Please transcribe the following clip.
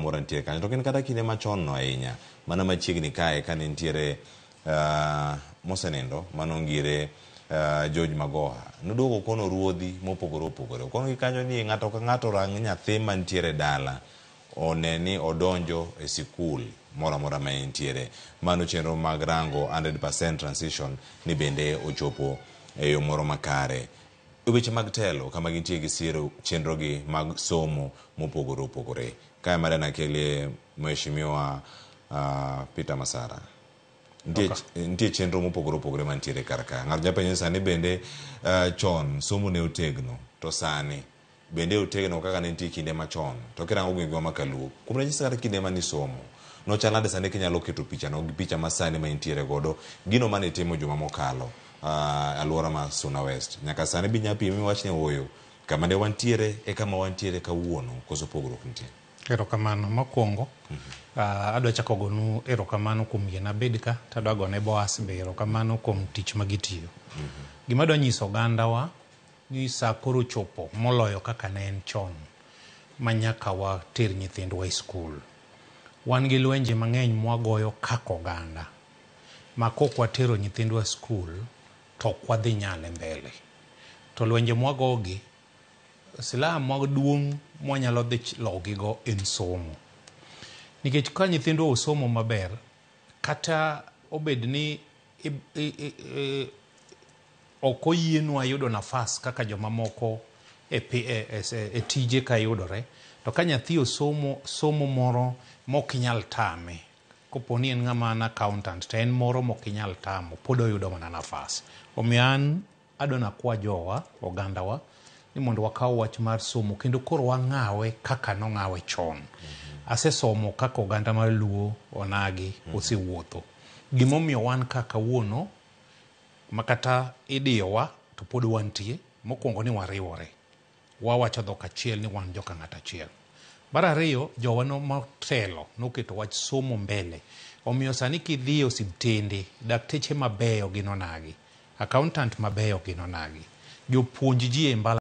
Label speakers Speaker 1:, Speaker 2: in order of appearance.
Speaker 1: mora nitiere kanyo. To gin kata kinde machon no ahinya, mana machiegni kae kane nitiere mosenindo manongire George Magoha. Noduogo kono ruodhi mopogore opogore. Okonogi kanyo ni ng'ato ka ng'ato rang nyathi mantiere dala one ni odonjo e sikul moro amora ma entiere. Mano chenro mag rango 100% transition ni bende ochopo e yo moro makare. E weche mag telo kama gintie gi siro chenrogi mag somo mopogore opogore. Kae mare nakelie Mheshimiwa Peter Masara. Nitie, okay. Nitie chenro mopogore opogore mantiere kar ka. Ng'ato nyalo penjo ni sani bende chon somo ne otegno to sani bende otegno kaka ne nitie kinde machon. To kirango gwengewa ma kaluo, kuom ranyisi kata kinde mane isomo, nochal nade sani kinyalo keto pichano gi picha ma sani ma intiere godo, gino mane itimo juma mokalo alwora ma Suna West. Nyaka sani be inyalo pime miwach ni ooyo, kama ne wantiere e kama wantiere kawuono, koso pogruok nitie?
Speaker 2: Erokamano. Mokwongo, adwa chako gonu erokamano kuom yiena abed ka, to adwa gone Boaz be erokamano kuom tich ma gitiyo. Gima adwa nyiso ogandawa ni sa koro ochopo moloyo kaka ne en chon ma nyaka water nyithindwa e skul. Wan gi lwenje mang'eny mwagoyo kaka oganda ma kok watero nyithindwa e skul to ok wadhi nyale mbele. To lwenje mwagogi, silaha maduong' mwanyalo dhi logigo en somo. Nikech ka nyithindwa osomo maber, kata obed ni ok oyienwa yudo nafas kaka jomamoko e tije ka yudore, to ka nyathi osomo somo moro mok inyal tame, kopo ni en ng'ama an accountant to en moro mok inyal tamo, pod oyudo mana nafas. Omiyo an adwa nakwa jowa, ogandawa, ni mondo wakaw wach mar somo kendo koro wang'awe kaka nong'awe chon. Asesomo kaka oganda mar Luo onagi osewuotho. Gimomiyo wan ka kawuono ma kata idiyowa to pod wantie, mokwongo ni wariwore. Wawacho dhok achiel ni wan joka ng'ato achiel. Mar ariyo, jowa no motelo noketo wach somo mbele. Omiyo sani kidhi e osiptende, dakteche mabeyo gin onagi, accountant mabeyo gin onagi, jopuonj ji e mbala.